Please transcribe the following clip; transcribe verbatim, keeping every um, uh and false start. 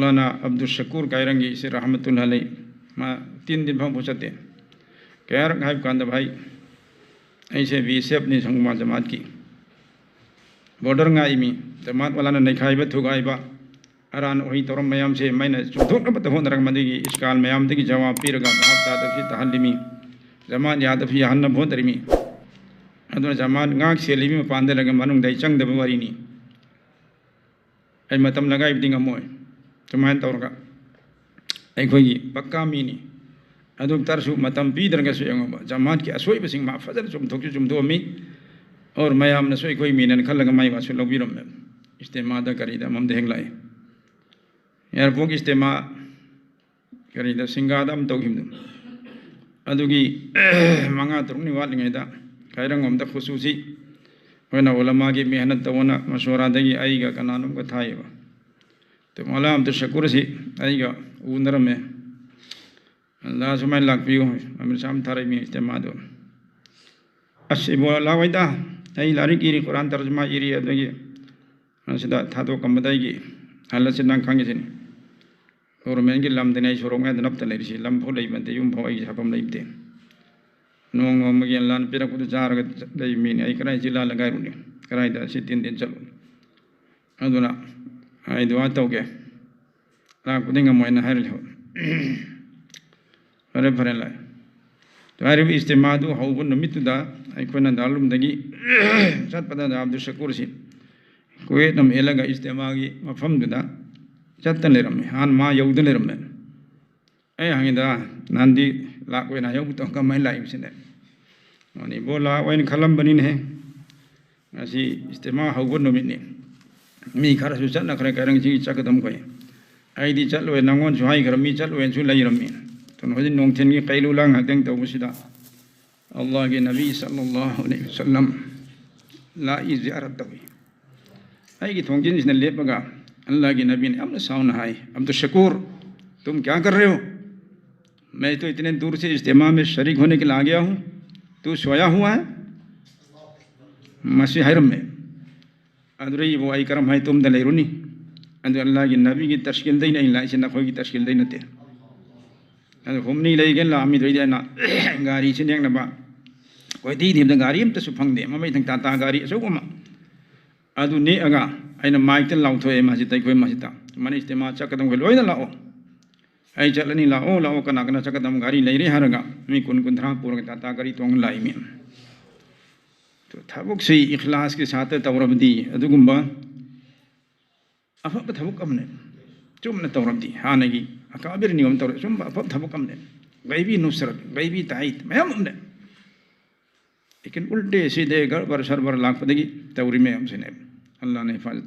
ꯍꯥꯟꯅ ꯑꯕꯗꯨꯜ ꯁꯀꯨꯔ ꯀꯥꯏꯔꯪꯒꯤ ꯏꯆꯦ ꯔꯍꯃꯇꯨꯜ ꯑꯂꯩ, ꯃꯥ ꯇꯤꯟ ꯇꯤꯟꯐꯝ ꯄꯨ ꯆꯠꯇꯦ꯫ ꯀꯌꯥꯔꯛ ꯍꯥꯏꯕ ꯀꯥꯟꯗ, "ꯚꯥꯏ, ꯑꯩꯁꯦ ꯕꯤ ꯑꯦꯁ ꯑꯦꯐꯅꯤ, ꯁꯪꯒꯨꯃꯥ ꯖꯃꯥꯠꯀꯤ꯫ ꯕꯣꯔꯗꯔ ꯉꯥꯛꯏꯃꯤ꯫ ꯖꯃꯥꯠ ꯋꯥꯂꯥꯅ ꯅꯩꯈꯥꯏꯕ, ꯊꯨꯒꯥꯏꯕ, ꯑꯔꯥꯟ ꯑꯣꯏ ꯇꯧꯔꯝꯕ ꯃꯌꯥꯝꯁꯦ ꯃꯩꯅ ꯆꯨꯝꯊꯣꯛꯅꯕ ꯇꯧꯍꯣꯠꯅꯔꯒ, ꯃꯗꯨꯒꯤ ꯏꯁꯀꯥꯜ ꯃꯌꯥꯝꯗꯒꯤ ꯖꯋꯥꯕ ꯄꯤꯔꯒ, ꯚꯥꯞ ꯇꯥꯗꯕꯁꯤ ꯇꯥꯍꯜꯂꯤꯃꯤ꯫ ꯖꯃꯥꯠ ꯌꯥꯗꯕꯁꯤ ꯌꯥꯍꯟꯅꯕ ꯍꯣꯠꯅꯔꯤꯃꯤ꯫ ꯑꯗꯨꯅ ꯖꯃꯥꯠ ꯉꯥꯛ ꯁꯦꯜꯂꯤꯃꯤ, ꯃꯄꯥꯟꯗ ꯂꯩꯔꯒ ꯃꯅꯨꯡꯗ ꯑꯩ ꯆꯪꯗꯕ ꯋꯥꯔꯤꯅꯤ꯫ ꯑꯩ ꯃꯇꯝ ꯂꯒꯥꯏꯕꯗꯤ ꯉꯝꯃꯣꯏ"꯫ ꯁꯨꯃꯥꯏꯅ ꯇꯧꯔꯒ ꯑꯩꯈꯣꯏꯒꯤ ꯄꯛꯀꯥ ꯃꯤꯅꯤ꯫ ꯑꯗꯨ ꯇꯥꯔꯁꯨ ꯃꯇꯝ ꯄꯤꯗ꯭ꯔꯒꯁꯨ ꯌꯦꯡꯉꯣꯕ, ꯖꯃꯥꯠꯀꯤ ꯑꯁꯣꯏꯕꯁꯤꯡ ꯃꯥ ꯐꯖꯅ ꯆꯨꯝꯊꯣꯛꯁꯨ ꯆꯨꯝꯊꯣꯛꯑꯝꯃꯤ꯫ ꯑꯣꯔ ꯃꯌꯥꯝꯅꯁꯨ ꯑꯩꯈꯣꯏ ꯃꯤꯅꯦꯅ ꯈꯜꯂꯒ ꯃꯥꯏ ꯋꯥꯁꯨ ꯂꯧꯕꯤꯔꯝꯃꯦ꯫ ꯏꯁꯇꯦꯃꯥꯗ ꯀꯔꯤꯗ ꯑꯃꯝꯗ ꯍꯦꯛ ꯂꯥꯛꯏ꯫ ꯑꯦꯌꯥꯔꯄꯣꯔꯠꯀꯤ ꯏꯁꯇꯦꯃꯥ ꯀꯔꯤꯗ ꯁꯤꯡꯒꯥꯗ ꯑꯃ ꯇꯧꯈꯤꯕꯗꯣ, ꯑꯗꯨꯒꯤ ꯃꯉꯥ ꯇꯔꯨꯛꯅꯤ ꯋꯥꯠꯂꯤꯉꯩꯗ ꯀꯥꯏꯔꯪ ꯑꯃꯗ ꯈꯨꯁꯨꯁꯤ ꯑꯩꯈꯣꯏꯅ ꯎꯂꯃꯥꯒꯤ ꯃꯦꯍꯅꯠ ꯇꯧꯅ ꯃꯁꯣꯔꯥꯗꯒꯤ ꯑꯩꯒ ꯀꯅꯥꯅꯣꯝꯒ ꯊꯥꯏꯌꯦꯕ꯫ ꯑꯗꯨ ꯃꯧꯂꯥ ꯑꯕꯗꯨꯜ ꯁꯀꯨꯔꯁꯤ ꯑꯩꯒ ꯎꯅꯔꯝꯃꯦ꯫ "ꯑꯜꯂꯥ ꯁꯨꯃꯥꯏꯅ ꯂꯥꯛꯄꯤꯌꯨ, ꯑꯃꯤꯔ ꯁꯥꯍꯕ ꯊꯥꯔꯛꯏꯃꯤ ꯏꯁꯇꯦꯃꯥꯗꯣ꯫ ꯑꯁ ꯏꯕꯣ ꯂꯥꯛꯑꯣꯏꯗ, ꯑꯩ ꯂꯥꯏꯔꯤꯛ ꯏꯔꯤ, ꯀꯨꯔꯥꯟ ꯇꯔꯖꯃꯥ ꯏꯔꯤ, ꯑꯗꯒꯤ ꯁꯤꯗ ꯊꯥꯗꯣꯛꯀꯝꯕꯗ ꯑꯩꯒꯤ ꯍꯜꯂꯁꯤ ꯅꯪ ꯈꯪꯉꯤꯁꯤꯅꯤ꯫ ꯒꯣꯔꯃꯦꯟꯒꯤ ꯂꯝꯗꯅꯤ ꯑꯩ ꯁꯣꯔꯣꯛ ꯃꯌꯥꯗ ꯅꯞꯇ ꯂꯩꯔꯤꯁꯤ, ꯂꯝ ꯐꯥꯎ ꯂꯩꯕ ꯅꯠꯇꯦ, ꯌꯨꯝ ꯐꯥꯎ ꯑꯩꯒꯤ ꯁꯥꯐꯝ ꯂꯩꯇꯦ꯫ ꯅꯣꯡ ꯅꯣꯡꯃꯒꯤ ꯑꯜꯂꯥꯅ ꯄꯤꯔꯛꯄꯗꯨ ꯆꯥꯔꯒ ꯂꯩꯕ ꯃꯤꯅꯤ꯫ ꯑꯩ ꯀꯗꯥꯏ ꯖꯤꯂꯥ ꯂꯒꯥꯏꯔꯨꯅꯤ? ꯀꯗꯥꯏꯗ ꯁꯤ ꯇꯤꯟ ꯇꯤꯟ ꯆꯠꯂꯨꯅꯤ?" ꯑꯗꯨꯅ ꯑꯩ ꯗꯨꯋꯥ ꯇꯧꯒꯦ꯫ ꯂꯥꯛꯄꯗꯤ ꯉꯝꯃꯣꯏꯅ ꯍꯥꯏꯔ ꯂꯩꯍꯧ꯫ ꯐꯔꯦ, ꯐꯔꯦ, ꯂꯥꯛꯑꯦ꯫ ꯍꯥꯏꯔꯤꯕ ꯏꯖꯇꯤꯃꯥꯗꯨ ꯍꯧꯕ ꯅꯨꯃꯤꯠꯇꯨꯗ ꯑꯩꯈꯣꯏꯅ ꯗꯥꯔꯨꯜꯎꯂꯨꯝꯗꯒꯤ ꯆꯠꯄꯗ ꯑꯕꯗꯨꯜ ꯁꯀꯨꯔꯁꯤ ꯀꯨꯋꯦꯠ ꯑꯃ ꯏꯜꯂꯒ ꯏꯖꯇꯤꯃꯥꯒꯤ ꯃꯐꯝꯗꯨꯗ ꯆꯠꯇ ꯂꯩꯔꯝꯃꯦ꯫ ꯍꯥꯟꯅ ꯃꯥ ꯌꯧꯗ ꯂꯩꯔꯝꯃꯦ꯫ ꯑꯩ ꯍꯪꯉꯤꯗ, "ꯅꯍꯥꯟꯗꯤ ꯂꯥꯛꯄ ꯑꯣꯏꯅ ꯌꯧꯕ ꯇꯧ ꯀꯃꯥꯏꯅ ꯂꯥꯛꯏꯕꯁꯤꯅ?" ꯃꯥꯅ, "ꯏꯕꯣ, ꯂꯥꯛꯑꯣꯏꯅ ꯈꯜꯂꯝꯕꯅꯤꯅꯦ꯫ ꯉꯁꯤ ꯏꯖꯇꯤꯃꯥ ꯍꯧꯕ ꯅꯨꯃꯤꯠꯅꯤ꯫ ꯃꯤ ꯈꯔꯁꯨ ꯆꯠꯅꯈ꯭ꯔꯦ, ꯀꯥꯏꯔꯪꯁꯤꯒꯤ ꯆꯠꯀꯗꯕ ꯃꯈꯩ꯫ ꯑꯩꯗꯤ ꯆꯠꯂꯣꯏ, ꯅꯪꯉꯣꯟꯗꯁꯨ ꯍꯥꯏꯈ꯭ꯔꯝꯃꯤ, ꯆꯠꯂꯣꯏꯅꯁꯨ ꯂꯩꯔꯝꯃꯤ꯫ ꯑꯗꯨꯅ ꯍꯧꯖꯤꯛ ꯅꯨꯡꯊꯤꯜꯒꯤ ꯀꯩꯂꯨꯂꯥ ꯉꯥꯛꯇꯪ ꯇꯧꯕꯁꯤꯗ ꯑꯜꯂꯥꯍꯒꯤ ꯅꯕꯤ ꯁꯜꯂꯜꯂꯥꯍꯨ ꯑꯂꯩꯍꯤ ꯋꯁꯜꯂꯝ ꯂꯥꯛꯏ, ꯖꯤꯌꯥꯔꯠ ꯇꯧꯏ"꯫ ꯑꯩꯒꯤ ꯊꯣꯡꯖꯤꯟꯁꯤꯅ ꯂꯦꯞꯄꯒ ꯑꯜꯂꯥꯍꯒꯤ ꯅꯕꯤꯅ ꯌꯥꯝꯅ ꯁꯥꯎꯅ ꯍꯥꯏ, "ꯑꯕꯗꯨꯜ ꯁꯀꯨꯔ, ꯇꯨꯝ ꯀꯌꯥ ꯀꯔ ꯔꯍꯦ ꯍꯣ? ꯃꯩ ꯇꯣ ꯏꯇꯅꯦ ꯗꯨꯔ ꯁꯦ ꯏꯖꯇꯤꯃꯥ ꯃꯦ ꯁꯔꯤꯛ ꯍꯣꯅꯦ ꯀꯦ ꯂꯤꯌꯦ ꯑꯥꯌꯥ ꯍꯨ, ꯇꯨ ꯁꯣꯌꯥ ꯍꯨꯋꯥ ꯍꯦ?" ꯃꯁꯤ ꯍꯥꯏꯔꯝꯃꯦ꯫ ꯑꯗꯨꯗꯩꯕꯨ ꯑꯩ ꯀꯔꯝ ꯍꯥꯏ ꯇꯨꯝꯗ ꯂꯩꯔꯨꯅꯤ? ꯑꯗꯨ ꯑꯜꯂꯥꯍꯒꯤ ꯅꯕꯤꯒꯤ ꯇꯁꯀꯤꯜꯗꯩꯅ ꯑꯩꯅ ꯂꯥꯛꯏꯁꯦ, ꯅꯈꯣꯏꯒꯤ ꯇꯁꯀꯤꯜꯗꯩ ꯅꯠꯇꯦ꯫ ꯑꯗꯨ ꯍꯨꯝꯅꯤ ꯂꯩꯒꯦꯅ ꯂꯥꯛꯑꯝꯃꯤꯗꯣꯏꯗꯤ ꯑꯩꯅ ꯒꯥꯔꯤꯁꯤ ꯅꯦꯛꯅꯕ ꯀꯣꯏꯊꯤ ꯊꯤꯕꯗ ꯒꯥꯔꯤ ꯑꯝꯇꯁꯨ ꯐꯪꯗꯦ꯫ ꯃꯃꯩ ꯊꯪ ꯇꯥꯇꯥ ꯒꯥꯔꯤ ꯑꯆꯧꯕ ꯑꯃ ꯑꯗꯨ ꯅꯦꯛꯑꯒ ꯑꯩꯅ ꯃꯥꯏꯛꯇ ꯂꯥꯎꯊꯣꯛꯑꯦ, ꯃꯁꯖꯤꯗ ꯑꯩꯈꯣꯏ ꯃꯁꯖꯤꯗ, "ꯃꯅꯤ ꯏꯁꯇꯦꯃꯥ ꯆꯠꯀꯗꯕꯈꯩ ꯂꯣꯏꯅ ꯂꯥꯛꯑꯣ, ꯑꯩ ꯆꯠꯂꯅꯤ, ꯂꯥꯛꯑꯣ ꯂꯥꯛꯑꯣ, ꯀꯅꯥ ꯀꯅꯥ ꯆꯠꯀꯗꯕ ꯒꯥꯔꯤ ꯂꯩꯔꯦ?" ꯍꯥꯏꯔꯒ ꯃꯤ ꯀꯨꯟ ꯀꯨꯟꯊ꯭ꯔꯥ ꯄꯨꯔꯒ ꯇꯥꯇꯥ ꯒꯥꯔꯤ ꯇꯣꯡꯉ ꯂꯥꯛꯏ ꯃꯤ꯫ ꯊꯕꯛꯁꯤ ꯏꯈ꯭ꯂꯥꯁꯀꯤ ꯁꯥꯠꯇ ꯇꯧꯔꯕꯗꯤ ꯑꯗꯨꯒꯨꯝꯕ ꯑꯐꯕ ꯊꯕꯛ ꯑꯃꯅꯦ꯫ ꯆꯨꯝꯅ ꯇꯧꯔꯕꯗꯤ ꯍꯥꯟꯅꯒꯤ ꯑꯀꯥꯕꯤꯔ ꯅꯤꯌꯣꯝ ꯇꯧꯔ ꯑꯆꯨꯝꯕ ꯑꯐꯕ ꯊꯕꯛ ꯑꯃꯅꯦ꯫ ꯒꯩꯕꯤ ꯅꯨꯁꯔꯠ, ꯒꯩꯕꯤ ꯇꯥꯏꯠ ꯃꯌꯥꯝ ꯑꯃꯅꯦ꯫ ꯂꯦꯀꯤꯟ ꯎꯜꯇꯦ ꯁꯤꯗꯦ ꯒꯔꯕꯔ ꯁꯔꯕꯔ ꯂꯥꯛꯄꯗꯒꯤ ꯇꯧꯔꯤ ꯃꯌꯥꯝꯁꯤꯅꯦ꯫ ꯑꯜꯂꯥꯍꯅ ꯍꯤꯐꯥꯖꯠ